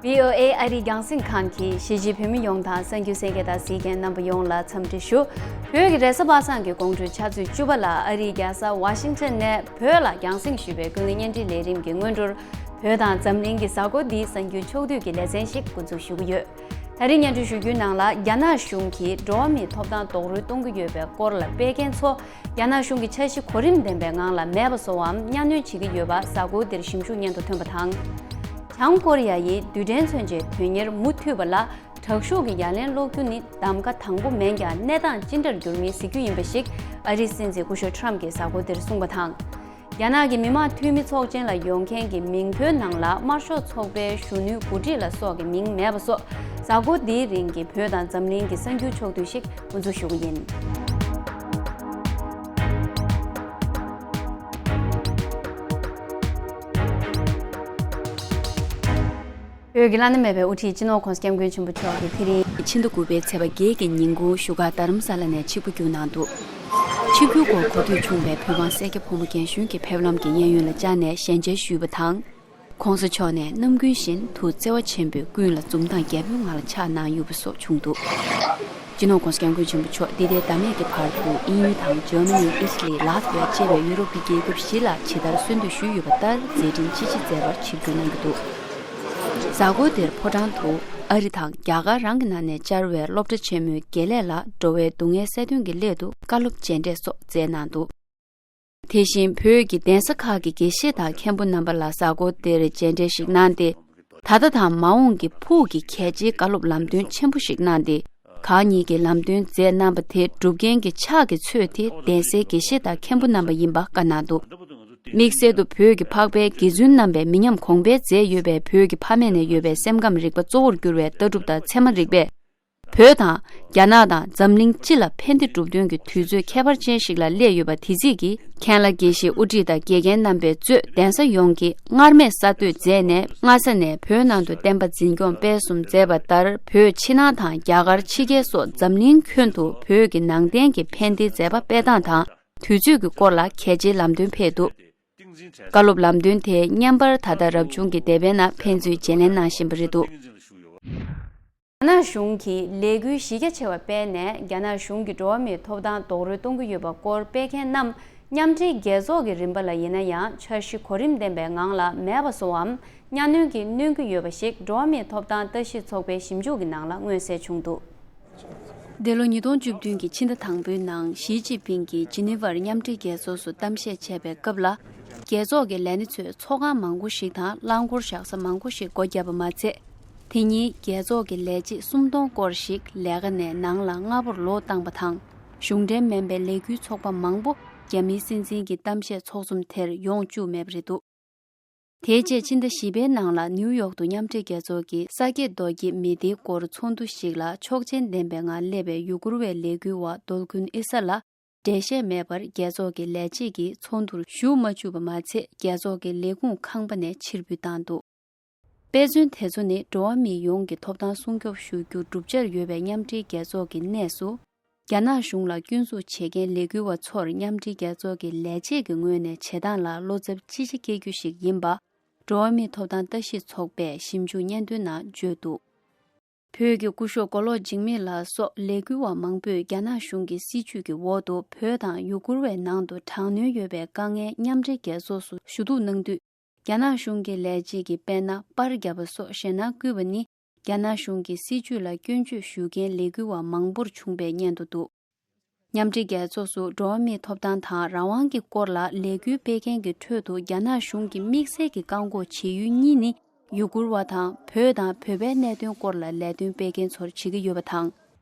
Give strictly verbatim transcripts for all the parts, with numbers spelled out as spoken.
བྷི་ཨོ་ཨེ་ཨ་རིའི་རྒྱང་སྲིང་ཁང་གིས་གཞིས་བྱེས་བོད་མི་ཡོངས་དང་གསར་འགྱུར་གསན་མཁན་དང་གཟིགས་མཁན་རྣམ་པ་ཡོངས་ལ་འཚམས་འདྲི་ཞུ། བོད་ཀྱི་རེས་གཟའ་པ་སངས་ཀྱི་དགོང་དྲོའི་ཆུ་ཚོད་བཅུ་པ་ལ་ཨ་རིའི་རྒྱལ་ས་ཝ་ཤིང་ཊོན་ནས་བོད་ལ་རྒྱང་སྲིང་ཞུས་པའི་ཀུན་གླེང་བརྙན་འཕྲིན་ལས་རིམ་གྱི་སྔོན་འགྲོར། བོད་དང་འཛམ་གླིང་གི་གཟའ་འཁོར་འདིའི་གསར་འགྱུར་ཕྱོགས་བསྡུས་ཀྱི་ལེ་ཚན་ཞིག་འགོ་འཛུགས་ཞུ་གི་ཡོད། ད་རིང་སྙན་སྒྲོན་ཞུ་རྒྱུའི་ནང་ལ། རྒྱ་ནག་གཞུང་གིས་འགྲོ་བ་མིའི་ཐོབ་ཐང་རྡོག་རོལ་གཏོང་གི་ཡོད་པའི་སྐོར་ལ་སྤེལ་མཁན་ཚོ། རྒྱ་ནག་གཞུང་གི་འཆར་གཞི་གོ་རིམ་ལྡན་པའི་ངང་ལ་མེད་པ་བཟོ་བའམ་གཉའ་གནོན་བྱེད་ཀྱི་ཡོད་པ་གཟའ་འཁོར་འདིར་ཞིབ་འཇུག་སྙན་ཐོ་ཐོན་པ་དང་། བྱང་ཀོ་རི་ཡ་ཡིས་རྡུལ་ཕྲན་མཚོན་ཆའི་དོན་གཉེར་མུ་མཐུད་པ་ལ་དྲག་ཤུགས་ཀྱི་ཡ་ལན་སློག་རྒྱུ་ནི་གདམ་ག་དང་པོ་མིན་ཀྱང་གནས་སྟངས་ཅི་འདྲར་འགྱུར་མིན་གཟིགས་རྒྱུ་ཡིན་པ་ཞིག་ཨ་རིའི་སྲིད་འཛིན་སྐུ་ཞབས་ཊམ་གྱིས་གཟའ་འཁོར་འདིར་གསུངས་པ་དང་། རྒྱ་ནག་གི་མི་དམངས་འཐུས་མི་ཚོགས་ཆེན་ལ་ཡོང་མཁན་གྱི་མིང་ཐོའི་ནང་ལ་དམར་ཤོག་ཚོགས་པའི་གཞོན་ནུའི་འགོ་ཁྲིད་ལ་སོགས་ཀྱི་མིང་མེད་པ་སོགས་གཟའ་འཁོར་འདིའི་རིང་གི་བོད་དང་འཛམ་གླིང་གི་གསར་འགྱུར་ཕྱོགས་བསྡུས་ཤིག་འགོ་འཛུགས་ཞུ་གི་ཡིན། བོད་ཀྱི་བླ་ན་མེད་པའི་དབུ་ཁྲིད་སྤྱི་ནོར་༸གོང་ས་༸སྐྱབས་མགོན་ཆེན་པོ་མཆོག་གིས་དེ་རིང་ཕྱི་ཟླ་དགུ་པའི་ཚེས་པ་བརྒྱད་ཀྱི་ཉིན་གུང་བཞུགས་སྒར་རྡ་རམ་ས་ལ་ནས་ཆིབས་བསྒྱུར་གནང་འདུག་ཆིབས་བསྒྱུར་སྐོར་གོ་ཐོས་བྱུང་བའི་བོད་འབངས་སེར་སྐྱ་ཕོ་མོ་རྒན་གཞོན་གྱིས་ཕེབས་ལམ་གྱི་གཡས་གཡོན་ལ་བཅར་ནས་ཞལ་མཇལ་ཞུས་པ་དང་། ༸གོང་ས་མཆོག་ནས་ནམ་རྒྱུན་བཞིན་དུ་བརྩེ་བ་ཆེན་པོས་ཀུན་ལ་འཛུམ་མདངས་རྒྱལ་པོའི་ངང་ལ་ཕྱག་གནང་ཡོད་པ་སོགས་བྱུང་འདུག་སྤྱི་ནོར་༸གོང་ས་༸སྐྱབས་མགོན་ཆེན་པོ་མཆོག་འདི་ཟླའི་ཟླ་སྨད་ཀྱི་བར་དུ་དབྱིན་ཡུལ་དང་འཇར་མ་ནི། ཨི་ཊ་ལི། ལཱ་ཐི་ཝེ་བཅས་པའི་ཡུ་རོབ་ཀྱི་རྒྱལ་ཁབ་བཞི་ལ་ཇི་ལྟར་གསོལ་འདེབས་ཞུས་ཡོད་པ་ལྟར་མཛད་འཕྲིན་ཆེ་བཞེས་མཛད་པར་ཆིབས་བསྒྱུར་གནང་གི་འདུག་གཟའ་འཁོར་འདིར་ཕོ་བྲང་དུ་ཨ་རི་དང་རྒྱ་གར་རང་གི་ནང་ནས་བཅར་བའི་སློབ་གྲྭ་ཆེན་མོའི་དགེ་ལས་ལ་འགྲོ་བའི་སྡུག་བསྔལ་སེལ་དོན་གྱི་སླད་དུ་བཀའ་སློབ་མཇལ་འཕྲད་སོགས་མཛད་གནང་འདུག་དེ་བཞིན་བོད་ཀྱི་གདན་ས་ཁག་གི་དགེ་བཤེས་དང་མཁན་པོ་རྣམ་པ་ལ་གཟའ་འཁོར་འདིར་མཇལ་འཕྲད་ཞིག་གནང་སྟེ། ད་ལྟ་དང་མ་འོངས་ཀྱི་ཕུགས་ཀྱི་གལ་ཆེའི་བཀའ་སློབ་ལམ་སྟོན་ཆེན་པོ་ཞིག་གནང་སྟེ། གང་ཉིད་ཀྱིས་ལམ་སྟོན་མཛད་གནང་བ་དེ་སྒྲུབ་མཁན་གྱི་ཕྱག་གི་ཚོད་དེ་གདན་སའི་དགེ་བཤེས་དང་མཁན་པོ་རྣམ་པ་ཡིན་པ་བཀའ་གནང་འདུག་དམིགས་བསལ་དུ་བོད་ཀྱི་འཕགས་པའི་དགེ་བཙུན་རྣམ་པས་མི་ཉམས་གོང་འཕེལ་མཛད་ཡོད་པའི་བོད་ཀྱི་ཕ་མེས་ནས་ཡོད་པའི་སེམས་ཁམས་རིག་པ་གཙོ་བོར་གྱུར་བའི་ལྟ་གྲུབ་དང་ཚད་མ་རིག་པས། བོད་དང་། རྒྱ་ནག་དང་འཛམ་གླིང་སྤྱི་ལ་ཕན་བདེ་སྒྲུབ་དོན་གྱི་དུས་ཚོད་ཁྱད་པར་ཅན་ཞིག་ལ་སླེབས་ཡོད་པ་དེ་གཟིགས་ཀྱིས། མཁན་བླ་དགེ་བཤེས་དབུ་ཁྲིད་དང་དགེ་རྒན་རྣམ་པས་གཙོས་གདན་ས་ཡོངས་ཀྱིས་སྔར་མེད་གསར་གཏོད་མཛད་ནས། སྔ་ས་ནས་བོད་ནང་དུ་བསྟན་པ་འཛིན་སྐྱོང་སྤེལ་གསུམ་མཛད་པ་ལྟར། བོད་ཕྱི་ནང་དང་རྒྱ་གར་ཕྱི་རྒྱལ་སོགས་འཛམ་གླིང་ཁྱོན་དུ་བོད་ཀྱི་ནང་བསྟན་གྱི་ཕན་བདེའི་མཛད་པ་སྤེལ་སྟངས་དང་། དུས་ཚོད་ཀྱི་སྐོར་ལ་གལ་ཆེའི་ལམ་སྟོན་ཕེབས་འདུག་བཀའ་སློབ་ལམ་སྟོན་དེ་བརྙན་པར་ད་ལྟ་རབ་བྱུང་གི་དེབ་དཔེའི་ནང་ཕན་ཚུན་བརྗེ་ལེན་གནང་བཞིན་པ་རེད་འདུག་རྒྱ་ནག་གཞུང་གིས་ལས་འགུལ་གཞི་རྒྱ་ཆེ་བ་སྤེལ་ནས། རྒྱ་ནག་གཞུང་གིས་འགྲོ་བ་མིའི་ཐོབ་ཐང་རྡོག་རོལ་གཏོང་གི་ཡོད་པ་སྐོར་སྤེལ་མཁན་རྣམས་མཉམ་འབྲེལ་རྒྱལ་ཚོགས་ཀྱི་རིམ་པ་ལ་ཡིན་ན་ཡང་འཆར་གཞི་གོ་རིམ་ལྡན་པའི་ངང་ལ་མེད་པ་བཟོ་བའམ་གཉའ་གནོན་གྱིས་གནོན་གྱི་ཡོད་པ་ཞིག་འགྲོ་བ་མིའི་ཐོབ་ཐང་ལྟ་ཞིབ་ཚོགས་པའི་ཞིབ་འཇུག་གི་ནང་ལ་མངོན་གསལ་བྱུང་འདུག་འདི་ལོ་ཉིས་སྟོང་བཅུ་བདུན་གྱི་ཕྱི་ཟླ་དང་པོའི་ནང་ཞི་ཅིན་ཕིང་གིས་ཇི་ནི་ཝར་མཉམ་འབྲེལ་རྒྱལ་ཚོགས་སུ་གཏམ་བཤད་བྱས་པའི་སྐབས་ལ། རྒྱལ་ཚོགས་ཀྱི་ལས་སྣེ་ཚོས་ཚོགས་ཁང་མང་པོ་ཞིག་དང་རླངས་འཁོར་བཞག་ས་མང་པོ་ཞིག་སྒོ་བརྒྱབ་པ་མ་ཚད། དེ་ཉིན་རྒྱལ་ཚོགས་ཀྱི་ལས་བྱེད་སུམ་སྟོང་སྐོར་ཞིག་ལས་ཀ་ནས་ནང་ལ་སྔ་པོར་ལོག་བཏང་པ་དང་། གཞུང་འབྲེལ་མིན་པའི་ལས་འགུལ་ཚོགས་པ་མང་པོ་རྒྱ་མིའི་སྲིད་འཛིན་གྱི་གཏམ་བཤད་ཚོགས་འཛོམས་དེར་ཡོང་བཅུག་མེད་པ་རེད་འདུག་དེའི་རྗེས་ཕྱི་ཟླ་བཞི་པའི་ནང་ལ་ནིའུ་ཡོག་ཏུ་མཉམ་འབྲེལ་རྒྱལ་ཚོགས་ཀྱི་ས་སྐྱེས་རྡོ་སྐྱེས་མི་སྡེའི་སྐོར་ཚོགས་འདུ་ཞིག་ལ་ཆོག་མཆན་ལྡན་པའི་ངང་སླེབས་པའི་ཡུ་གུར་བའི་ལས་འགུལ་བ་རྡོལ་ཀུན་ཨི་ས་ལ་འགྲེལ་བཤད་མེད་པར་རྒྱལ་ཚོགས་ཀྱི་ལས་བྱེད་ཀྱིས་ཚོགས་འདུར་ཞུགས་མ་བཅུག་པ་མ་ཚད། རྒྱལ་ཚོགས་ཀྱི་ལས་ཁུངས་ཁང་པ་ནས་ཕྱིར་འབུད་བཏང་འདུག་དཔེ་མཚོན་དེ་ཚོ་ནི་འགྲོ་བ་མི་ཡོངས་ཀྱི་ཐོབ་ཐང་སྲུང་སྐྱོབ་ཞུ་རྒྱུ་གྲུབ་ཆར་ཡོད་པའི་མཉམ་འབྲེལ་རྒྱལ་ཚོགས་ཀྱི་གནས་སུ། རྒྱ་ནག་གཞུང་ལ་སྐྱོན་འཛུགས་བྱེད་མཁན་ལས་འགུལ་བ་ཚོར་མཉམ་འབྲེལ་རྒྱལ་ཚོགས་ཀྱི་ལས་བྱེད་ཀྱི་ངོས་ནས་བྱེད་སྟངས་ལ་བློ་འཚབ་ཅི་ཆེ་སྐྱེ་རྒྱུ་ཞིག་ཡིན་པ། འགྲོ་བ་མིའི་ཐོབ་ཐང་ལྟ་ཞིབ་ཚོགས་པས་ཞིབ་འཇུག་སྙན་ཐོའི་ནང་བརྗོད་འདུག་བོད་ཀྱི་སྐུ་ཞབས་མགོ་ལོག་འཇིགས་མེད་ལགས་སོགས་ལས་འགུལ་བ་མང་པོས་རྒྱ་ནག་གཞུང་གི་སྲིད་བྱུས་ཀྱི་འོག་ཏུ་བོད་དང་ཡུ་གུར་བའི་ནང་དུ་དྲག་གནོན་ཡོད་པའི་དཀའ་ངལ་མཉམ་འབྲེལ་རྒྱལ་ཚོགས་སུ་ཞུ་གཏུག་གནང་དུས། རྒྱ་ནག་གཞུང་གི་ལས་བྱེད་ཀྱིས་དཔེར་ན་པར་བརྒྱབ་པ་སོགས་ཞེད་སྣང་བསྐུལ་བ་ནི། རྒྱ་ནག་གཞུང་གི་སྲིད་བྱུས་ལ་སྐྱོན་བརྗོད་ཞུ་མཁན་ལས་འགུལ་བ་མང་པོར་བྱུང་པའི་སྙན་ཐོ་འདུག་མཉམ་འབྲེལ་རྒྱལ་ཚོགས་སུ་འགྲོ་བ་མིའི་ཐོབ་ཐང་དང་རང་དབང་གི་སྐོར་ལ་ལས་འགུལ་སྤེལ་མཁན་གྱི་ཁྲོད་དུ་རྒྱ་ནག་གཞུང་གིས་དམིགས་བསལ་གྱི་བཀག་འགོག་བྱེད་ཡུལ་གཉིས་ནི་ཡུ་གུར་བ་དང་བོད་དང་བོད་པའི་གནད་དོན་སྐོར་ལ་ལས་དོན་སྤེལ་མཁན་ཚོར་བྱེད་ཀྱི་ཡོད་པ་དང་།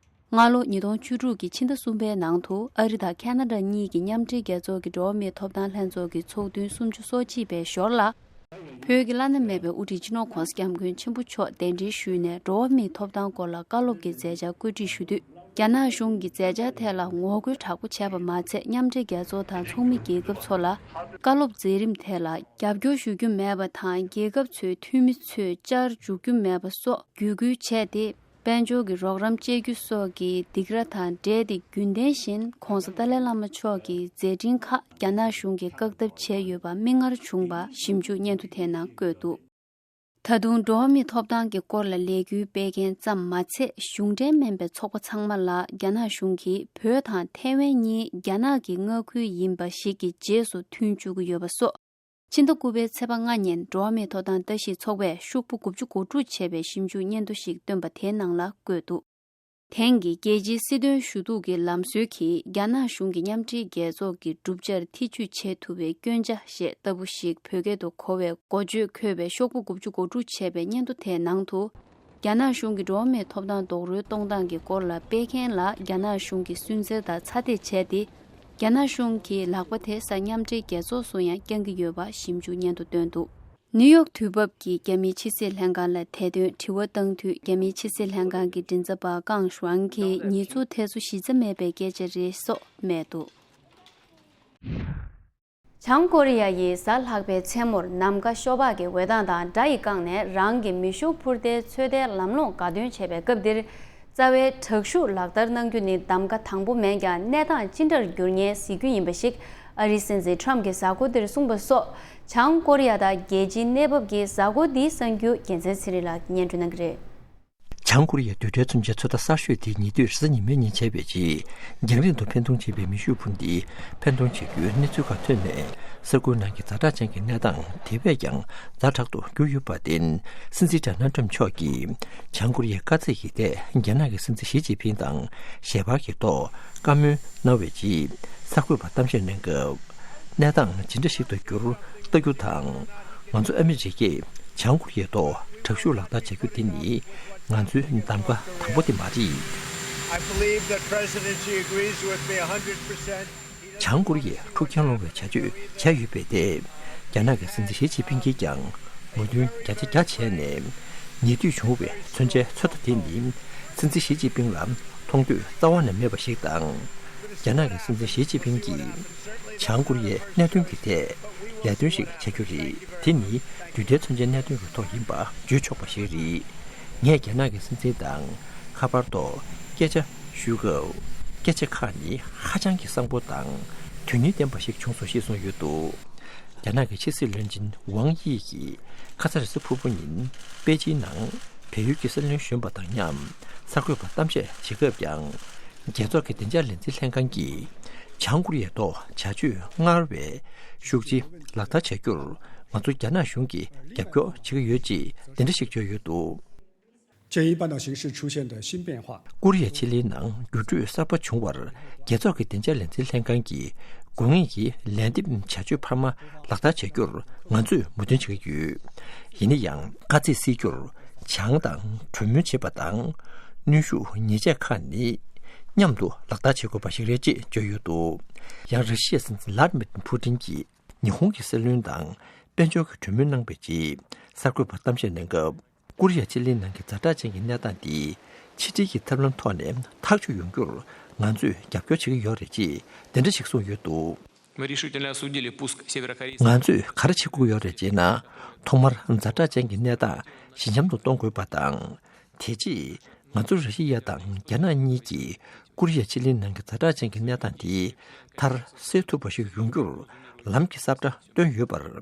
སྔ་ལོ་ཉིས་སྟོང་བཅུ་དྲུག་གི་ཕྱི་ཟླ་གསུམ་པའི་ནང་དུ་ཨ་རི་དང་ཁ་ན་ཌ་གཉིས་ཀྱི་མཉམ་འབྲེལ་རྒྱལ་ཚོགས་ཀྱི་འགྲོ་བ་མིའི་ཐོབ་ཐང་ལྷན་ཚོགས་ཀྱི་ཚོགས་ཐུན་སུམ་ཅུ་སོ་གཅིག་པའི་ཞོར་ལ། བོད་ཀྱི་བླ་ན་མེད་པའི་དབུ་ཁྲིད་སྤྱི་ནོར་༸གོང་ས་༸སྐྱབས་མགོན་ཆེན་པོ་མཆོག་གདན་འདྲེན་ཞུས་ནས་འགྲོ་བ་མིའི་ཐོབ་ཐང་སྐོར་ལ་བཀའ་སློབ་ཀྱི་མཛད་འཆར་བཀོད་སྒྲིག་ཞུ་དུས། རྒྱ་ནག་གཞུང་གི་མཛད་འཆར་ཐད་ལ་ངོ་རྒོལ་དྲག་པོ་བྱས་པ་མ་ཚད། མཉམ་འབྲེལ་རྒྱལ་ཚོགས་དང་ཚོགས་མི་རྒྱལ་ཁབ་ཚོ་ལ་བཀའ་སློབ་མཛད་རིམ་ཐད་ལ་རྒྱབ་སྐྱོར་ཞུ་རྒྱུ་མེད་པ་དང་། རྒྱལ་ཁབ་ཚོའི་འཐུས་མི་ཚོས་བཅར་འཇུག་རྒྱུ་མེད་པ་སོགས་བརྒྱུད་སྐུལ་བྱས་ཏེ། དཔལ་འབྱོར་གྱི་རོགས་རམ་སྤྱད་རྒྱུ་སོགས་ཀྱི་སྡིགས་ར་དང་འབྲེལ་ཏེ། རྒྱུན་ལྡན་བཞིན་༸གོང་ས་ཏཱ་ལའི་བླ་མ་མཆོག་གི་མཛད་འཕྲིན་ཁག་རྒྱ་ནག་གཞུང་གིས་བཀག་སྡོམ་བྱས་ཡོད་པ་མིག་སྔར་བྱུང་བ་ཞིབ་འཇུག་སྙན་ཐོ་དེའི་ནང་བཀོད་འདུག་ད་དུང་འགྲོ་བ་མིའི་ཐོབ་ཐང་གི་སྐོར་ལ་ལས་འགུལ་སྤེལ་མཁན་ཙམ་མ་ཚད། གཞུང་འབྲེལ་མིན་པའི་ཚོགས་པ་ཚང་མ་ལ་རྒྱ་ནག་གཞུང་གིས་བོད་དང་ཐའེ་ཝན་གཉིས་རྒྱ་ནག་གི་མངའ་ཁུལ་ཡིན་པ་ཞིག་གི་རྗེས་སུ་མཐུན་བཅུག་གི་ཡོད་པ་སོགས། ཕྱི་ཟླ་དགུ་པའི་ཚེས་པ་ལྔ་ཉིན་འགྲོ་བ་མིའི་ཐོབ་ཐང་ལྟ་ཞིབ་ཚོགས་པས་ཤོག་བུ་དགུ་བཅུ་གོ་དྲུག་བྱས་པའི་ཞིབ་འཇུག་སྙན་ཐོ་ཞིག་བཏོན་པ་དེའི་ནང་ལ་བཀོད་འདུག་དེང་གི་རྒྱལ་སྤྱིའི་སྲིད་དོན་ཞུ་གཏུག་གི་ལམ་སྲོལ་གྱིས་རྒྱ་ནག་གཞུང་གིས་མཉམ་འབྲེལ་རྒྱལ་ཚོགས་ཀྱི་གྲུབ་ཆར་ཐེ་ཇུས་བྱེད་ཐུབ་པའི་སྐྱོན་ཆ་ཞེས་ལྟ་བུ་ཞིག་བོད་སྐད་དུ་གོ་བའི་འགོ་བརྗོད་འཁོད་པའི་ཤོག་བུ་དགུ་བཅུ་གོ་དྲུག་བྱས་པའི་སྙན་ཐོ་དེའི་ནང་དུ། རྒྱ་ནག་གཞུང་གིས་འགྲོ་བ་མིའི་ཐོབ་ཐང་རྡོག་རོལ་གཏོང་སྟངས་ཀྱི་སྐོར་ལ་སྤེལ་མཁན་ལ་རྒྱ་ནག་གཞུང་གིས་སུན་གཙེར་དང་ཚ་འདེད་བྱས་ཏེ། རྒྱ་ནག་གཞུང་གིས་ལག་པ་དེ་ས་མཉམ་འབྲེལ་རྒྱལ་ཚོགས་སུ་ཡང་བརྐྱང་གི་ཡོད་པ་ཞིབ་འཇུག་སྙན་ཐོ་བཏོན་འདུག་ནིའུ་ཡོག་དུས་བབ་ཀྱིས་རྒྱ་མིའི་ཕྱི་སྲིད་ལྷན་ཁང་ལ་དེ་དོན་དྲི་བ་བཏང་དུས། རྒྱ་མིའི་ཕྱི་སྲིད་ལྷན་ཁང་གི་མགྲིན་ཚབ་པ་ཀང་ཧྲུའང་གིས་ཉེས་འཛུགས་དེ་ཚོ་གཞི་རྩ་མེད་པའི་སྐད་ཆ་རེད་སོགས་སྨྲས་འདུག། བྱང་ཀོ་རི་ཡ་ཡིས་གཟའ་ལྷག་པའི་མཚན་མོར་ནམ་མཁའ་ཤོག་སྦག་གི་འོད་མདངས་དང་སྒྲ་ཡི་བཀང་ནས་རང་གི་མེ་ཤུགས་འཕུར་མདེལ་ཚོད་ལྟའི་ལམ་ལྷོང་དགའ་སྟོན་བྱས་པའི་སྐབས་འདིར། རྩ་བའི་དྲག་ཤུགས་ལག་བསྟར་གནང་རྒྱུ་ནི་གདམ་ག་དང་པོ་མིན་ཀྱང་། གནས་སྟངས་ཅི་འདྲར་འགྱུར་ཉེན་གཟིགས་རྒྱུ་ཡིན་པ་ཞིག་ཨ་རིའི་སྲིད་འཛིན་ཁྲམ་གྱིས་གཟའ་འཁོར་འདིར་གསུངས་པ་སོགས། བྱང་ཀོ་རི་ཡ་དང་རྒྱལ་སྤྱིའི་གནས་བབ་ཀྱི་གཟའ་འཁོར་འདིའི་གསར་འགྱུར་རྒྱལ་མཚན་ཚེ་རིང་ལགས་སྙན་སྒྲོན་གནང་གི་རེད། བྱང་ཀོ་རི་ཡའི་རྡུལ་ཕྲན་མཚོན་ཆའི་ཚོད་ལྟ་གསར་ཤོས་དེ་ཉེ་དུས་རེས་གཟའ་ཉི་མའི་ཉིན་བྱས་པའི་རྗེས། རྒྱང་རིང་དུ་འཕེན་གཏོང་བྱས་པའི་མེ་ཤུགས་འཕུར་མདེལ་འཕེན་གཏོང་བྱེད་རྒྱུའི་གནས་ཚུལ་ཁག་ཐོན་ནས། ས་ཁུལ་ནང་གི་ཛ་དྲག་ཅན་གྱི་གནས་སྟངས་དེ་བས་ཀྱང་ཛ་དྲག་ཏུ་གྱུར་ཡོད་པར་བརྟེན། སྲིད་འཛིན་ཌོ་ནལ་ཊམ་མཆོག་གིས་བྱང་ཀོ་རི་ཡའི་དཀའ་ཚེགས་ཀྱི་ཐད་རྒྱ་ནག་གི་སྲིད་འཛིན་ཞི་ཅིན་ཕིང་དང་ཞལ་པར་གྱི་ཐོག་བཀའ་མོལ་གནང་བའི་རྗེས། གསར་འགོད་པར་གཏམ་བཤད་གནང་སྐབས། གནས་སྟངས་ཇི་འདྲ་ཞིག་ཏུ་གྱུར་ལྟ་རྒྱུ་དང་། ང་ཚོ་ཨ་མི་རི་ཀས་བྱང་ཀོ་རི་ཡའི་ཐོག་དྲག་ཤུགས་ལག་བསྟར་བྱ་རྒྱུ་དེ་ནི་ང་ཚོའི་གདམ་ག་དང་པོ་དེ་མ་རེད། I believe that President Xi agrees with me one hundred percent. བྱང་ཀོ་རི་ཡས་འཁྲུག་རྐྱེན་སློང་བའི་བྱ་སྤྱོད་བྱས་ཡོད་པའི་ཐད། རྒྱ་ནག་གི་སྲིད་འཛིན་ཞི་ཅིན་ཕིང་གིས་ཀྱང་མོས་མཐུན་བརྒྱ་ཆ་བརྒྱ་བྱས་ནས། ཉེ་དུས་བྱུང་བའི་མཚོན་ཆའི་ཚོད་ལྟ་དེ་ནི་སྲིད་འཛིན་ཞི་ཅིན་ཕིང་ལ་མཐོང་འདོད་རྩ་བ་ནས་མེད་པ་ཞིག་དང་། རྒྱ་ནག་གི་སྲིད་འཛིན་ཞི་ཅིན་ཕིང་གིས་བྱང་ཀོ་རི་ཡའི་གནད་དོན་གྱི་ཐད་ལས་དོན་ཞིག་བྱ་རྒྱུ་རེད། དེ་ནི་རྡུལ་ཕྲན་མཚོན་ཆའི་གནད་དོན་གྱི་ཐོག་ཡིན་པ་བརྗོད་ཆོག་པ་ཞིག་རེད། ངས་རྒྱ་ནག་གི་སྲིད་འཛིན་དང་ཁ་པར་ཐོག་སྐད་ཆ་ཞུས་སྐབས། སྐད་ཆ་ཁག་ནི་ཧ་ཅང་གི་གསང་པོ་དང་དོན་སྙིང་ལྡན་པ་ཞིག་བྱུང་སོང་ཞེས་གསུངས་ཡོད་འདུག། རྒྱ་ནག་གི་ཕྱི་སྲིད་བློན་ཆེན་ཝང་དབྱི་ཡིས་ཁ་ས་རེས་གཟའ་ཕུར་བུ་ཉིན་པེ་ཅིན་ནང་བལ་ཡུལ་གྱི་སྲིད་བློན་གཞོན་པ་དང་མཉམ་གསར་འགོད་པར་གཏམ་བཤད་བྱེད་སྐབས་ཀྱང་། རྒྱལ་ཚོགས་ཀྱི་བདེ་འཇགས་ལས་འཛིན་ལྷན་ཁང་གིས་བྱང་ཀོ་རི་ཡའི་ཐོག་བྱ་སྤྱོད་སྔར་བས་ཤུགས་ཆེ་ལག་བསྟར་བྱ་རྒྱུར་ང་ཚོ་རྒྱ་ནག་གཞུང་གིས་རྒྱབ་སྐྱོར་བྱེད་ཀྱི་ཡོད་ཅེས་དེ་འདྲ་ཞིག་བརྗོད་ཡོད་འདུག། 这一半岛形势出现的新变化。 ཀོ་རི་ཡ་ཕྱེད་ལེའི་ནང་འགྱུར་འགྲོས་གསར་པ་བྱུང་བར། རྒྱལ་ཚོགས་ཀྱི་བདེ་འཇགས་ལས་འཛིན་ལྷན་ཁང་གིས་དགོས་ངེས་ཀྱི་ལན་འདེབས་བྱ་སྤྱོད་འཕར་མ་ལག་བསྟར་བྱ་རྒྱུར་ང་ཚོས་མོས་མཐུན་བྱེད་ཀྱི་ཡོད། ཡིན་ན་ཡང་། དཀའ་ཚེགས་སེལ་རྒྱུར་བྱང་དང་གྲོས་མོལ་བྱེད་པ་དང་། གནོན་ཤུགས་ཉེས་ཆད་ཁག་ནི་མཉམ་དུ་ལག་བསྟར་བྱེད་དགོས་པ་ཞིག་རེད་ཅེས་བརྗོད་ཡོད་འདུག། ཡང་། ར་ཤི་ཡའི་སྲིད་འཛིན་ལཱ་ཏི་མིར་ཕུ་ཏིན་གྱིས་ཉི་ཧོང་གི་སྲིད་བློན་དང་དཔལ་འབྱོར་གྱི་གྲོས་མོལ་གནང་བའི་རྗེས། གསར་འགོད་པར་གཏམ་བཤད་གནང་སྐབས། ཀོ་རི་ཡ་ཕྱེད་གླིང་ནང་གི་ཛ་དྲག་ཅན་གྱི་གནས་སྟངས་འདི་ཕྱི་འབྲེལ་གྱི་ཐབས་ལམ་ཐོག་ནས་ཐག་གཅོད་ཡོང་རྒྱུར་ང་ཚོས་རྒྱབ་སྐྱོར་བྱེད་ཀྱི་ཡོད་རེད་ཅེས་དེ་འདྲ་ཞིག་གསུངས་ཡོད་འདུག། Мы решительно осудили пуск северокорейских ང་ཚོས་ག་རེ་བྱེད་དགོས་ཡོད་རེད་ཅེ་ན། ཐོག་མར་ཛ་དྲག་ཅན་གྱི་གནས་སྟངས་ཞི་འཇམ་དུ་གཏོང་དགོས་པ་དང་། དེ་རྗེས་ང་ཚོ་ར་ཤི་ཡ་དང་རྒྱ་ནག་གཉིས་ཀྱིས་ཀོ་རི་ཡ་ཕྱེད་གླིང་ནང་གི་ཛ་དྲག་ཅན་གྱི་གནས་སྟངས་དེ་མཐར་སེལ་ཐུབ་པ་ཞིག་ཡོང་རྒྱུར་ལམ་གྱི་ས་བཀྲ་བཏོན་ཡོད་པར།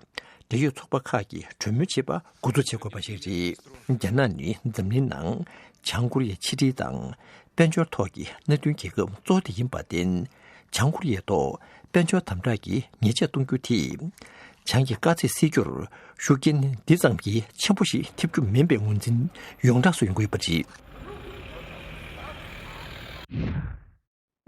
འབྲེལ་ཡོད་ཚོགས་པ་ཁག་གིས་གྲོས་མོལ་བྱེད་པ་འགོ་འཛུགས་བྱེད་དགོས་པ་ཞིག་རེད། རྒྱ་ནག་ནི་འཛམ་གླིང་ནང་བྱང་ཀོ་རི་ཡའི་ཕྱི་འབྲེལ་དང་དཔལ་འབྱོར་ཐོག་གི་མནའ་མཐུན་རྒྱལ་ཁབ་གཙོ་བོ་དེ་ཡིན་པར་བརྟེན། བྱང་ཀོ་རི་ཡའི་ཐོག་དཔལ་འབྱོར་དམ་དྲག་གི་ཉེས་ཆད་གཏོང་རྒྱུ་དེས། བྱང་གི་དཀའ་ཚེགས་སེལ་རྒྱུར་ཤུགས་རྐྱེན་འདི་ཙམ་གྱིས་ཆེན་པོ་ཞིག་ཐེབས་རྒྱུ་མིན་པའི་ངོས་འཛིན་ཡོངས་གྲགས་སུ་ཡོང་གི་ཡོད་པ་རེད།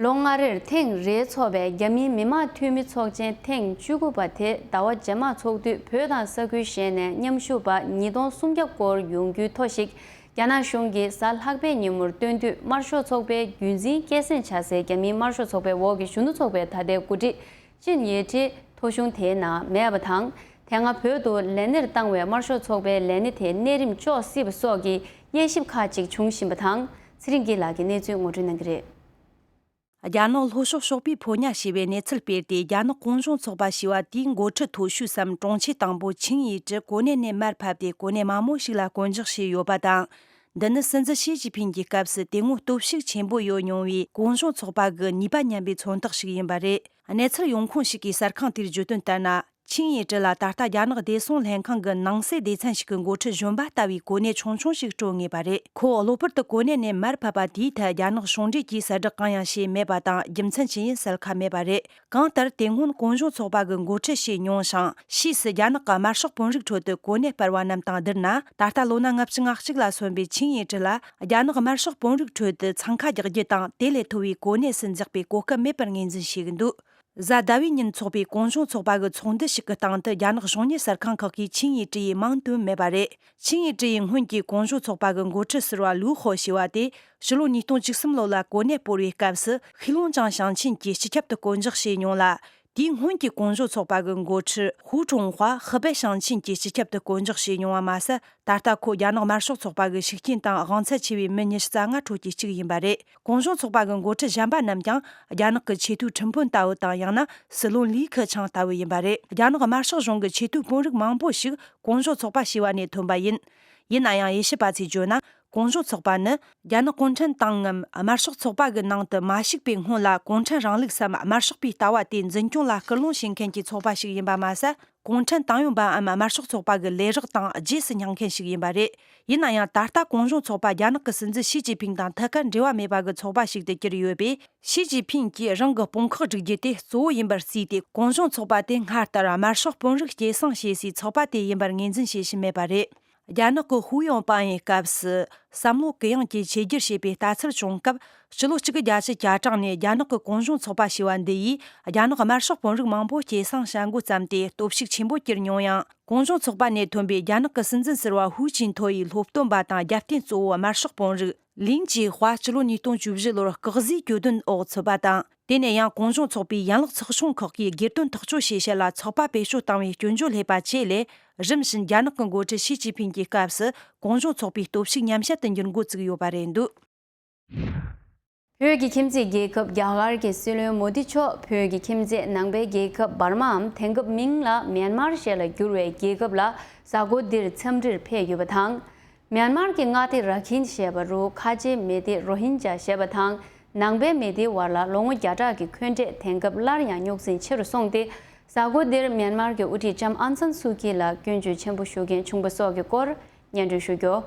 ལོ་ལྔ་རེར་ཐེངས་རེ་འཚོགས་པའི་རྒྱ་མིའི་མི་དམངས་འཐུས་མི་ཚོགས་ཆེན་ཐེངས་བཅུ་དགུ་པ་དེ་ཟླ་བ་རྗེས་མར་འཚོགས་དུས། བོད་དང་ས་ཁུལ་གཞན་ནས་མཉམ་ཞུགས་པ་ཉིས་སྟོང་སུམ་བརྒྱ་སྐོར་ཡོང་རྒྱུའི་ཐོ་ཞིག་རྒྱ་ནག་གཞུང་གིས་གཟའ་ལྷག་པའི་ཉིན་མོར་བཏོན་དུས། དམར་ཤོག་ཚོགས་པའི་རྒྱུན་འཛིན་སྐྱེད་སྲིང་བྱ་སའི་རྒྱ་མིའི་དམར་ཤོག་ཚོགས་པའི་འོག་གི་གཞོན་ནུ་ཚོགས་པའི་ད་ལྟའི་འགོ་ཁྲིད་ཅིན་ཡེ་ཁྲི་ཐོ་གཞུང་དེའི་ནང་མེད་པ་དང་། དེ་སྔ་བོད་དུ་ལས་གནས་བཏང་བའི་དམར་ཤོག་ཚོགས་པའི་ལས་གནས་དེ་གནས་རིམ་གཅོག་སྲིད་པ་སོགས་ཀྱི་དབྱེ་ཞིབ་ཁག་ཅིག་བྱུང་བཞིན་པ་དང་། ཚེ་རིང་སྐྱིད་ལགས་ཀྱིས་གནས་ཚུལ་ངོ་སྤྲོད་གནང་གི་རེད། རྒྱ་ནག་ལྷོ་ཕྱོགས་ཤོག་པའི་ཕོ་ཉ་ཞེས་པའི་གནས་ཚུལ་སྤེལ་ཏེ། རྒྱ་ནག་གུང་གཞུང་ཚོགས་པ་ཞེས་པ་དེའི་འགོ་ཁྲིད་མཐོ་ཤོས་སམ་དྲུང་ཆེ་དང་པོ་ཆིང་ཡེ་ཀྲི་གོ་གནས་ནས་མར་ཕབ་སྟེ། གོ་གནས་མང་པོ་ཞིག་ལ་བསྐོ་འཇོག་བྱས་ཡོད་པ་དང་། འདི་ནི་སྲིད་འཛིན་ཞི་ཅིན་ཕིང་གི་སྐབས་སུ་དེ་སྔོན་སྟོབས་ཤུགས་ཆེན་པོ་ཡོད་མྱོང་བའི་གུང་གཞུང་ཚོགས་པ་གི་ནུས་པ་ཉམས་པའི་མཚོན་རྟགས་ཤིག་ཡིན་པ་རེད། གནས་ཚུལ་ཡོང་ཁུངས་ཤིག་གིས་གསར་ཁང་དེར་བརྗོད་དོན་ལྟར་ན། ཆིང་ཡེ་ཀྲི་ལ་ད་ལྟ་རྒྱ་ནག་བདེ་སྲུང་ལྷན་ཁང་གི་ནང་སྲིད་སྡེ་ཚན་ཞིག་གི་འགོ་ཁྲིད་གཞོན་པ་ལྟ་བུའི་གོ་གནས་ཆུང་ཆུང་ཞིག་སྤྲོད་ངེས་པ་རེད། ཁོ་གློ་བུར་དུ་གོ་གནས་ནས་མར་ཕབ་པ་དེའི་ཐད་རྒྱ་ནག་གཞུང་འབྲེལ་གྱིས་གསལ་བསྒྲགས་གང་ཡང་བྱས་མེད་པ་དང་། རྒྱུ་མཚན་ཅི་ཡིན་གསལ་ཁ་མེད་པ་རེད། གང་ལྟར། དེ་སྔོན་གུང་གཞུང་ཚོགས་པ་གི་འགོ་ཁྲིད་བྱས་མྱོང་ཞིང་། ཕྱིས་སུ་རྒྱ་ནག་གི་དམར་ཤོག་དཔོན་རིགས་ཁྲོད་དུ་གོ་གནས་སྤར་བ་རྣམས་དང་བསྡུར་ན། ད་ལྟ་ལོ་ན་ལྔ་བཅུ་ང་གཅིག་ལ་སོན་པའི་ཆིང་ཡེ་ཀྲི་ལ། རྒྱ་ནག་དམར་ཤོག་དཔོན་རིགས་ཁྲོད་དུ་འཚང་ཁ་རྒྱག་རྒྱུ་དང་། དེ་ལས་མཐོ་བའི་གོ་གནས་སུ་འཛེགས་པའི་གོ་སྐབས་མེད་པར་ངོས་འཛིན་བྱེད་ཀྱི་འདུག། གཟའ་ཟླ་བའི་ཉིན་འཚོགས་པའི་གུང་གཞུང་ཚོགས་པ་གི་ཚོགས་འདུ་ཞིག་གི་སྟེང་དུ། རྒྱ་ནག་གཞུང་གཉེར་གསར་ཁང་ཁག་གིས་ཆིང་ཡེ་ཀྲི་ཡི་མིང་བཏོན་མེད་པ་རེད། ཆིང་ཡེ་ཀྲི་ཡིས་སྔོན་གྱི་གུང་གཞུང་ཚོགས་པ་གི་འགོ་ཁྲིད་ཟུར་པ་ལུའུ་ཧོ་ཞེས་པ་དེ། ཕྱི་ལོ་ཉིས་སྟོང་བཅུ་གསུམ་ལོ་ལ་གོ་གནས་སྤོར་བའི་སྐབས་སུ། ཧྥུ་ལུང་ཅང་ཞིང་ཆེན་གྱི་སྤྱི་ཁྱབ་ཏུ་བསྐོ་འཇོག་བྱས་མྱོང་ལ། དེའི་སྔོན་གྱི་གུང་གཞུང་ཚོགས་པ་གི་འགོ་ཁྲིད་ཧུའུ་ཁྲུང་ཧྭ་ཧི་པེ་ཞིང་ཆེན་གྱི་སྤྱི་ཁྱབ་ཏུ་བསྐོ་འཇོག་བྱས་མྱོང་བ་མ་ཟད། ད་ལྟ་ཁོ་རྒྱ་ནག་དམར་ཤོག་ཚོགས་པ་གི་ཤུགས་རྐྱེན་དང་དབང་ཚད་ཆེ་བའི་མི་ཉི་ཤུ་རྩ་ལྔ་ཁྲོད་ཀྱི་གཅིག་ཡིན་པ་རེད། གུང་གཞུང་ཚོགས་པ་གི་འགོ་ཁྲིད་གཞན་པ་རྣམས་ཀྱང་རྒྱ་ནག་གི་ཆེས་མཐོའི་ཁྲིམས་དཔོན་ལྟ་བུ་དང་། ཡང་ན་སྲིད་བློན་ལི་ཁེ་ཆང་ལྟ་བུ་ཡིན་པ་རེད། རྒྱ་ནག་དམར་ཤོག་གཞུང་གི་ཆེས་མཐོའི་དཔོན་རིགས་མང་པོ་ཞིག་གུང་གཞུང་ཚོགས་པ་ཞེས་པ་ནས་ཐོན་པ་ཡིན། ཡིན་ན་ཡང་། དབྱེ་ཞིབ་པ་ཚོས་བརྗོད་ན། གུང་གཞུང་ཚོགས་པ་ནི་རྒྱ་ནག་གུང་ཁྲན་ཏང་ངམ་དམར་ཤོག་ཚོགས་པ་གི་ནང་དུ་མ་ཞུགས་པའི་སྔོན་ལ། གུང་ཁྲན་རིང་ལུགས་སམ་དམར་ཤོག་པའི་ལྟ་བ་དེ་འཛིན་སྐྱོང་ལ་སྐུལ་སློང་བྱེད་མཁན་གྱི་ཚོགས་པ་ཞིག་ཡིན་པ་མ་ཟད། གུང་ཁྲན་ཏང་ཡོན་པའམ་དམར་ཤོག་ཚོགས་པ་གི་ལས་རོགས་དང་རྗེས་སུ་སྙེག་མཁན་ཞིག་ཡིན་པ་རེད། ཡིན་ན་ཡང་། ད་ལྟ་གུང་གཞུང་ཚོགས་པ་རྒྱ་ནག་གི་སྲིད་འཛིན་ཞི་ཅིན་ཕིང་དང་ཐད་ཀར་འབྲེལ་བ་མེད་པ་གི་ཚོགས་པ་ཞིག་ཏུ་གྱུར་ཡོད་པས། ཞི་ཅིན་ཕིང་གིས་རང་གི་དཔུང་ཁག་སྒྲིག་རྒྱུ་དེ་གཙོ་བོ་ཡིན་པར་བརྩིས་ཏེ། གུང་གཞུང་ཚོགས་པ་དེ་སྔར་ལྟར་དམར་ཤོག་དཔོན་རིགས་སྐྱེད་སྲིང་བྱེད་སའི་ཚོགས་པ་དེ་ཡིན་པར་ངོས་འཛིན་བྱེད་བཞིན་མེད་པ་རེད། རྒྱ་ནག་གི་ཧུའུ་ཡོང་པ་ཡི་སྐབས་སུ། བསམ་བློ་གུ་ཡངས་ཀྱིས་ཆོས་བསྒྱུར་བྱེད་པའི་ལྟ་ཚུལ་བྱུང་སྐབས། སྤྱི་ལོ་གཅིག་དགུ་བརྒྱད་ཅུ་གྱ་གྲངས་ནས་རྒྱ་ནག་གི་གུང་གཞུང་ཚོགས་པ་ཞེས་པ་འདི་ཡིས། རྒྱ་ནག་དམར་ཤོག་དཔོན་རིགས་མང་པོ་སྐྱེད་སྲིང་བྱ་འགོ་བརྩམས་ཏེ། སྟོབས་ཤུགས་ཆེན་པོ་གྱུར་མྱོང་ཡང་། གུང་གཞུང་ཚོགས་པ་ནས་ཐོན་པའི་རྒྱ་ནག་གི་སྲིད་འཛིན་ཟུར་པ་ཧུའུ་ཅིན་ཐོ་ཡི་སློབ་སྟོན་པ་དང་རྒྱབ་རྟེན་གཙོ་བོ་དམར་ཤོག་དཔོན་རིགས་ལིན་ཅི་ཧྭ་སྤྱི་ལོ་ཉིས་སྟོང་བཅུ་བཞི་ལོར་སྐག་ཟས་གྱོད་དོན་འོག་ཚུད་པ་དང་། དེ་ནས་ཡང་གུང་གཞུང་ཚོགས་པའི་ཡན་ལག་ཚོགས་ཆུང་ཁག་གིས་སྒེར་དོན་ཐག་གཅོད་བྱེད་ཆེད་ལ་ཚོགས་པ་བེད་སྤྱོད་བཏང་བའི་སྐྱོན་བརྗོད་སླེབས་པ་བཅས་ལས། རིམ་བཞིན་རྒྱ་ནག་གི་འགོ་ཁྲིད་ཞི་ཅིན་ཕིང་གི་སྐབས་སུ་གུང་གཞུང་ཚོགས་པའི་སྟོབས་ཤུགས་ཉམས་དམས་དུ་འགྱུར་འགོ་བཙུགས་ཡོད་པ་རེད་འདུག། བོད་ཀྱི་ཁྱིམ་མཚེས་རྒྱལ་ཁབ་རྒྱ་གར་གྱི་སྲིད་བློན་མོ་དི་མཆོག་བོད་ཀྱི་ཁྱིམ་མཚེས་ནང་པའི་རྒྱལ་ཁབ་འབར་མའམ་དེང་སྐབས་མིང་ལ་མྱན་མར་ཞེས་ལ་བསྒྱུར་བའི་རྒྱལ་ཁབ་ལ་གཟའ་འཁོར་འདིར་འཚམས་འདྲིར་ཕེབས་ཡོད་པ་དང་། མྱན་མར་གྱི་མངའ་སྡེ་ར་ཁིན་ཞེས་པ་རུ་ཁ་ཆེའི་མི་སྡེ་རོ་ཧིན་ཇཱ་ཞེས་པ་དང་ནང་པའི་མི་སྡེའི་བར་ལ་ལོ་ངོ་བརྒྱ་ཕྲག་གི་འཁོན་འགྲས་དེང་སྐབས་སླར་ཡང་རྙོག་འཛིང་ཆེ་རུ་སོང་སྟེ། གཟའ་འཁོར་འདིར་མྱན་མར་གྱི་དབུ་ཁྲིད་ལྕམ་ཨང་སན་སུའུ་ཀི་ལ་སྐྱོན་བརྗོད་ཆེན་པོ་ཞུ་མཁན་བྱུང་པ་སོགས་ཀྱི་སྐོར་སྙན་སྒྲོན་ཞུ་རྒྱུ།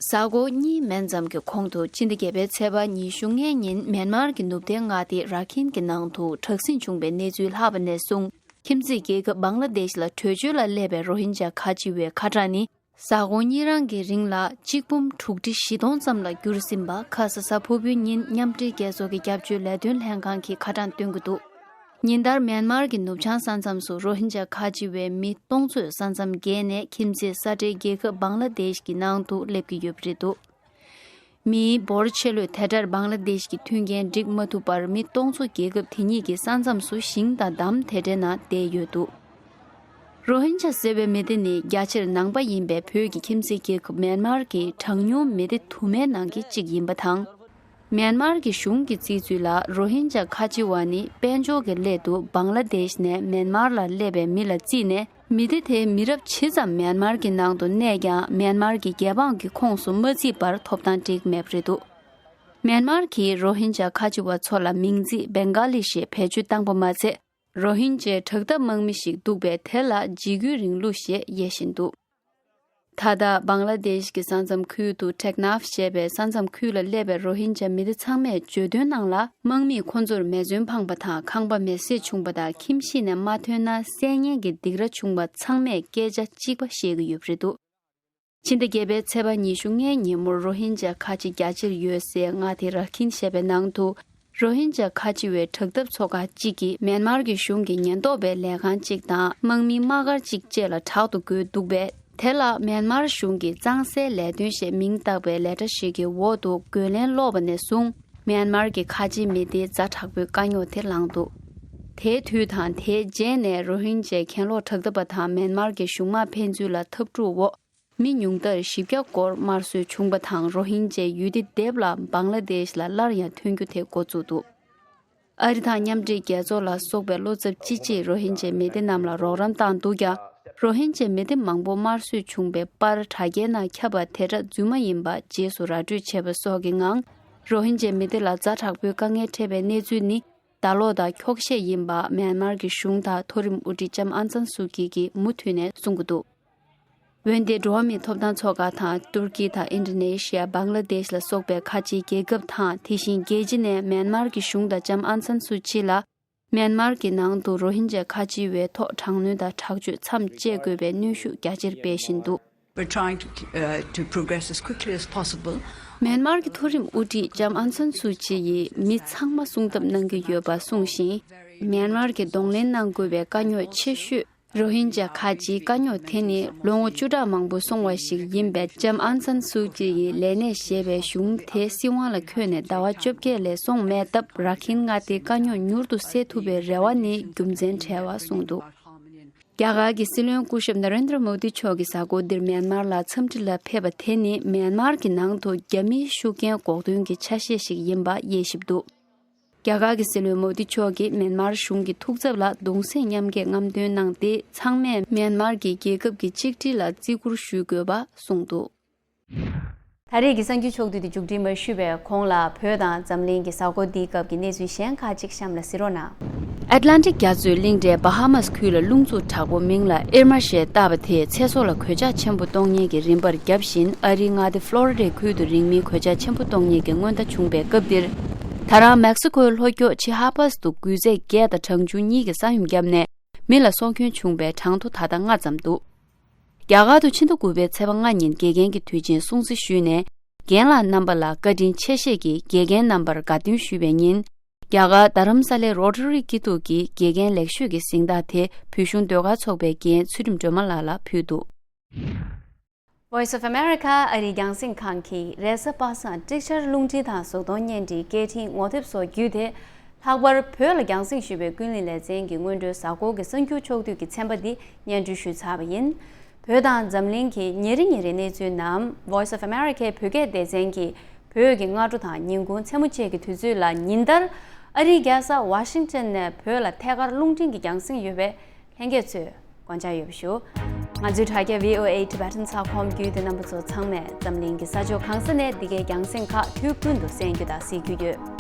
གཟའ་འཁོར་གཉིས་མན་ཙམ་གྱི་གོང་དུ་ཕྱི་ཟླ་བརྒྱད་པའི་ཚེས་པ་ཉི་ཤུ་ལྔའི་ཉིན་མྱན་མར་གྱི་ནུབ་མཐའི་མངའ་སྡེ་ར་ཁིན་གྱི་ནང་དུ་དྲག་ཟིང་བྱུང་བའི་གནས་ཚུལ་ལྷག་པ་ནས་བཟུང་། ཁྱིམ་མཚེས་རྒྱལ་ཁབ་བང་ལ་དེཤ་ལ་བྲོས་བྱོལ་ལ་སླེབས་པའི་རོ་ཧིན་ཇཱ་ཁ་ཆེ་བའི་ཁ་གྲངས་ནི་གཟའ་འཁོར་གཉིས་རང་གི་རིང་ལ་གཅིག་འབུམ་དྲུག་ཁྲི་བཞི་སྟོང་ཙམ་ལ་གྱུར་ཟིན་པ་ཁ་ས་གཟའ་ཕུར་བུའི་ཉིན་མཉམ་འབྲེལ་རྒྱལ་ཚོགས་ཀྱི་སྐྱབས་བཅོལ་ལས་དོན་ལྷན་ཁང་གིས་ཁ་གྲངས་སྟོན་གྱི་འདུག། ཉིན་ལྟར་མྱན་མར་གྱི་ནུབ་བྱང་ས་མཚམས་སུ་རོ་ཧིན་ཇཱ་ཁ་ཆེ་བའི་མི་སྟོང་ཚོས་ས་མཚམས་བརྒལ་ནས་ཁྱིམ་མཚེས་ས་འབྲེལ་རྒྱལ་ཁབ་བང་ལ་དེཤ་གི་ནང་དུ་སླེབས་ཀྱི་ཡོད་པ་རེད་འདུག། མིའི་འབོར་ཆེ་ལོས་དེ་ལྟར་བང་ལ་དེཤ་གི་མཐུན་རྐྱེན་འགྲིག་མ་ཐུབ་པར་མི་སྟོང་ཚོ་རྒྱལ་ཁབ་དེ་ཉིད་ཀྱི་ས་མཚམས་སུ་ཞིང་དང་འདམ་དེ་འདྲའི་ནང་བསྡད་ཡོད་འདུག། རོ་ཧིན་ཇཱ་ཟེར་བའི་མི་སྡེ་ནི་རྒྱ་ཆེར་ནང་པ་ཡིན་པའི་བོད་ཀྱི་ཁྱིམ་མཚེས་རྒྱལ་ཁབ་མྱན་མར་གྱི་གྲངས་ཉུང་མི་སྡེ་དུ་མའི་ནང་གི་གཅིག་ཡིན་པ་དང་། མྱན་མར་གྱི་གཞུང་གི་རྩིས་ཚུལ་ལ་རོ་ཧིན་ཇཱ་ཁ་ཆེ་བ་ནི་དཔལ་འབྱོར་གྱི་སླད་དུ་བང་ལ་དེཤ་ནས་མྱན་མར་ལ་སླེབས་པའི་མི་ལ་བརྩིས་ནས། མི་སྡེ་དེའི་མི་རབས་ཇི་ཙམ་མྱན་མར་གྱི་ནང་དུ་གནས་ཀྱང་། མྱན་མར་གྱི་རྒྱལ་འབངས་ཀྱི་ཁོངས་སུ་མ་བརྩིས་པར་ཐོབ་ཐང་འགྲིག་མེད་པ་རེད་འདུག། མྱན་མར་གྱིས་རོ་ཧིན་ཇཱ་ཁ་ཆེ་བ་ཚོ་ལ་མིང་ཚིག་བེང་ག་ལི་ཞེས་བེད་སྤྱོད་བཏང་པ་མ་ཚད། རོ་ཧིན་ཇཱའི་དྲག་འཐབ་དམག་མི་ཞིག་འདུག་པས། དེ་ལ་འཇིགས་སྐུལ་རིང་ལུགས་ཞེས་དབྱེ་བཞིན་འདུག། ད་ལྟ་བང་ལ་དེཤ་གི་ས་མཚམས་ཁུལ་དུ་ཊེག་ནཱབ་ཞེས་པའི་ས་མཚམས་ཁུལ་ལ་སླེབས་པའི་རོ་ཧིན་ཇཱ་མི་སྡེ་ཚང་མས་བརྗོད་དོན་ནང་ལ། དམག་མིས་ཁོ་ཚོར་མེ་མཚོན་འཕངས་པ་དང་། ཁང་པ་མེ་བསྲེགས་བྱུང་བ་དང་། ཁྱིམ་གཞིས་ནས་མ་ཐོན་ན་བསད་ཉེན་གྱི་སྡིགས་ར་བྱུང་བ་ཚང་མས་སྐད་ཆ་གཅིག་པ་བཤད་ཀྱི་ཡོད་པ་རེད་འདུག། ཕྱི་ཟླ་བརྒྱད་པའི་ཚེས་པ་ཉི་ཤུ་ལྔའི་ཉིན་མོར་རོ་ཧིན་ཇཱ་ཁ་ཆེ་རྒྱ་ཆེར་ཡོད་སའི་མངའ་སྡེ་ར་ཁིན་ཞེས་པའི་ནང་དུ། རོ་ཧིན་ཇཱ་ཁ་ཆེ་བའི་དྲག་འཐབ་ཚོ་ཁག་ཅིག་གིས་མྱན་མར་གྱི་གཞུང་གི་ཉེན་རྟོག་པའི་ལས་ཁང་ཅིག་དང་། དམག་མི་དམག་སྒར་ཅིག་བཅས་ལ་དྲག་ཏུ་རྒོལ་འདུག་པས། དེ་ལ་མྱན་མར་གཞུང་གི་གཙང་སེལ་ལས་དོན་ཞེས་མིང་བཏགས་པའི་ལས་གྲྭ་ཞིག་གི་འོག་ཏུ་རྒོལ་ལན་སློག་པ་ནས་བཟུང་། མྱན་མར་གྱི་ཁ་ཆེའི་མི་སྡེའི་ཛ་དྲག་པོའི་དཀའ་རྙོག་དེ་ལངས་འདུག། དེའི་དུས་དང་དེའི་རྗེས་ནས་རོ་ཧིན་ཇཱའི་གྱེན་ལོག་དྲག་འཐབ་པ་དང་མྱན་མར་གྱི་གཞུང་དམག་ཕན་ཚུན་ལ་འཐབ་འཁྲུག་འོག། མི་ཉུང་མཐར་བཞི་བརྒྱ་སྐོར་དམར་གསོད་བྱུང་བ་དང་། རོ་ཧིན་ཇཱའི་ཡུལ་སྡེ་སྡེབ་ལ་བང་ལ་དེཤ་ལ་སླར་ཡང་ཐོན་རྒྱུ་དེ་འགོ་བཙུགས་འདུག། ཨ་རི་དང་མཉམ་འབྲེལ་རྒྱལ་ཚོགས་ལ་སོགས་པའི་བློ་འཚབ་ཅི་ཆེས་རོ་ཧིན་ཇཱའི་མི་སྡེ་རྣམས་ལ་རོགས་རམ་བཏང་འདུག་ཀྱང་། རོ་ཧིན་ཇཱའི་མི་སྡེ་མང་པོ་དམར་གསོད་བྱུང་བའི་པར་དྲ་རྒྱའི་ནང་ཁྱབ་པ་དེ་སྒྲ་རྫུན་མ་ཡིན་པ་རྗེས་སུ་ར་སྤྲོད་བྱས་པ་སོགས་ཀྱི་ངང་། རོ་ཧིན་ཇཱའི་མི་སྡེ་ལ་ཛ་དྲག་པོའི་དཀའ་ངལ་འཕྲད་པའི་གནས་ཚུལ་ནི། ལྡ་ལོག་དང་འཁྱོག་བཤད་ཡིན་པ་མེན་མར་གྱི་གཞུང་དང་མཐོ་རིམ་དབུ་ཁྲིད་ལྕམ་ཨང་སན་སུའུ་ཅི་གིས་མུ་མཐུད་ནས་གསུང་གི་འདུག་འོན་ཏེ་འགྲོ་བ་མིའི་ཐོབ་ཐང་ཚོགས་ཁག་དང་ཏུར་ཀི་དང་ཨིན་ཌོ་ནེ་ཤི་ཡ། བང་ལ་དེཤ་ལ་སོགས་པའི་ཁ་ཆེའི་རྒྱལ་ཁབ་དང་། དེ་བཞིན་རྒྱལ་སྤྱི་ནས་མེན་མར་གྱི་གཞུང་དང་ལྕམ་ཨང་སན་སུའུ་ཅི་ལ་མེན་མར་གྱི་ནང་དུ་རོ་ཧིན་ཇཱ་ཁ་ཆེའི་འོས་ཐོག་དྲག་གནོན་དང་དྲག་སྤྱོད་མཚམས་བཅད་དགོས་པའི་གནོན་ཤུགས་རྒྱ་ཆེར་སྤེལ་བཞིན་འདུག We're trying to, uh, to progress as quickly as possible. མེན་མར་གྱི་མཐོ་རིམ་དབུ་ཁྲིད་ལྕམ་ཨང་སན་སུའུ་ཅི་ཡིས་མི་ཚང་མ་སྲུང་ཐབས་གནང་གི་ཡོད་པ་གསུངས་ཤིང་། མེན་མར་གྱིས་གདོང་ལེན་གནང་དགོས་པའི་དཀའ་རྙོག་ཆེ་ཤོས་རོ་ཧིན་ཇཱ་ཁ་ཆེའི་དཀའ་རྙོག་དེ་ནི་ལོ་ངོ་བཅུ་ཕྲག་མང་པོ་སོང་བ་ཞིག་ཡིན་པས། ལྕམ་ཨང་སན་སུའུ་ཅི་ཡིས་ལས་གནས་བཞེས་པའི་གཞུང་དེ་སྲིད་དབང་ལ་འཁོད་ནས་ཟླ་བ་བཅོ་བརྒྱད་ལས་སོང་མེད་སྟབས། ར་ཁིན་མངའ་སྡེའི་དཀའ་རྙོག་མྱུར་དུ་སེལ་ཐུབ་པའི་རེ་བ་ནི་རྒྱུ་མཚན་བྲལ་བ་གསུངས་འདུག་རྒྱ་གར་གྱི་སྲིད་བློན་སྐུ་ཞབས་ན་རེན་དྲ་མོ་དི་མཆོག་གིས་གཟའ་འཁོར་འདིར་མེན་མར་ལ་འཚམས་འདྲི་ལ་ཕེབས་པ་དེ་ནི་མེན་མར་གྱི་ནང་དུ་རྒྱ་མིའི་ཤུགས་རྐྱེན་འགོག་འདུན་གྱི་ཆ་ཤས་ཤིག་ཡིན་པ་དབྱེ་ཞིབ་འདུག་རྒྱ་གར་གྱི་སྲིད་བློན་མོ་དི་མཆོག་གིས་མེན་མར་གཞུང་གི་ཐུགས་འཚབ་ལ་གདུང་སེམས་མཉམ་སྐྱེད་རྔམ་སྟོན་གནང་སྟེ། ཚང་མས་མེན་མར་གྱི་རྒྱལ་ཁབ་ཀྱི་གཅིག་སྒྲིལ་ལ་བརྩི་བཀུར་ཞུ་དགོས་པ་གསུངས་འདུག་ད་རེས་ཀྱི་གསར་འགྱུར་ཕྱོགས་བསྡུས་དེ་མཇུག་སྒྲིལ་མ་ཞུས་པའི་གོང་ལ། བོད་དང་འཛམ་གླིང་གི་གཟའ་འཁོར་འདིའི་སྐབས་ཀྱི་གནས་ཚུལ་གཞན་ཁག་ཅིག་གཤམ་ལ་གཟིགས་རོགས་གནང་། ཨེཊ་ལན་ཊིག་རྒྱ་མཚོའི་གླིང་ཕྲན་བྷ་ཧ་མཱས་ཁུལ་ལ་རླུང་འཚུབ་དྲག་པོ་མིང་ལ་ཨིར་མ་ཞེས་བཏགས་པ་དེས་ཚེ་སྲོག་ལ་གོད་ཆག་ཆེན་པོ་གཏོང་ཉེན་གྱི་རིམ་པར་བརྒྱབ་བཞིན། ཨ་རིའི་མངའ་སྡེ་ཕློ་རི་ཌའི་ཁུལ་དུ་རིང་མིན་གོད་ཆག་ཆེན་པོ་གཏོང་ཉེན་གྱི་སྔོན་བརྡ་བྱུང་བའི་སྐབས་འདིར། ད་རང་མེག་སི་ཀོའི་ལྷོ་ཕྱོགས་ཆི་ཧ་པཱས་དུ་འགུལ་ཚད་བརྒྱད་དང་གྲངས་ཆུང་གཉིས་ཀྱི་ས་ཡོམ་བརྒྱབ་ནས། མི་ལ་སྲོག་སྐྱོན་བྱུང་བའི་གྲངས་ཐོ་ད་ལྟ་ལྔ་ཙམ་འདུག་རྒྱ་གར་དུ་ཕྱི་ཟླ་དགུ་པའི་ཚེས་པ་ལྔ་ཉིན་དགེ་རྒན་གྱི་དུས་ཆེན་སྲུང་བརྩི་ཞུས་ནས། རྒན་ལགས་རྣམ་པ་ལ་བཀའ་དྲིན་ཆེ་བཞེས་ཀྱིས་དགེ་རྒན་རྣམ་པར་དགའ་སྟོན་ཞུས་པའི་ཉིན། རྒྱ་གར་རྡ་རམ་ས་ལའི་རོ་ཊ་རི་སྐྱིད་སྡུག་གི་དགེ་རྒན་ལེགས་ཤོས་ཀྱི་གཟེངས་རྟགས་དེ་བོད་གཞུང་ཟློས་གར་ཚོགས་པའི་འགན་ཚུལ་ཁྲིམས་སྒྲོལ་མ་ལགས་ལ་ཕུལ་འདུག Voice of America ཨ་རིའི་རྒྱང་སྲིང་ཁང་གིས་རེས་གཟའ་པ་སངས་ཀྲིག་ཆར་རླུང་འཕྲིན་དང་གཟུགས་མཐོང་བརྙན་འཕྲིན་སྐད་འཕྲིན་ངོ་དེབ་སོགས་བརྒྱུད་དེ། ལྷག་པར་བོད་ལ་རྒྱང་སྲིང་ཞུས་པའི་ཀུན་གླེང་ལེ་ཚན་གྱི་སྔོན་འགྲོའི་གཟའ་འཁོར་གྱི་གསར་འགྱུར་ཕྱོགས་བསྡུས་ཀྱི་ཚན་པ་འདི་སྙན་སྒྲོན་ཞུས་ཚར་བ་ཡིན། བོད་དང་འཛམ་གླིང་གི་ཉིན་རེ་ཉིན་རེའི་གནས་ཚུལ་རྣམས་Voice of Americaའི་བོད་སྐད་སྡེ་ཚན་གྱིས་བོད་ཀྱི་སྔ་དྲོ་དང་ཉིན་གུང་མཚན་མོ་བཅས་ཀྱི་དུས་ཚོད་ལ་ཉིན་ལྟར་ཨ་རིའི་རྒྱལ་ས་ཝ་ཤིང་ཊོན་ནས་བོད་ལ་ཐད་ཀར་རླུང་འཕྲིན་གྱི་རྒྱང་སྲིང་ཡོད་པས། ལྷན་རྒྱས་ཚོས་དགོངས་འཇགས་ཡོད་པ་ཞུ། ང་ཚོའི་དྲ་རྒྱ་V O A Tibetan ཚགས་ཁོམ་བརྒྱུད་དེ་རྣམ་པ་ཚོ་ཚང་མས་འཛམ་གླིང་གི་ས་ཕྱོགས་གང་ས་ནས་འདི་གའི་རྒྱང་སྲིང་ཁག་དུས་ཀུན་ཏུ་གསན་རྒྱུ་དང་གཟིགས་རྒྱུ་ཡོད།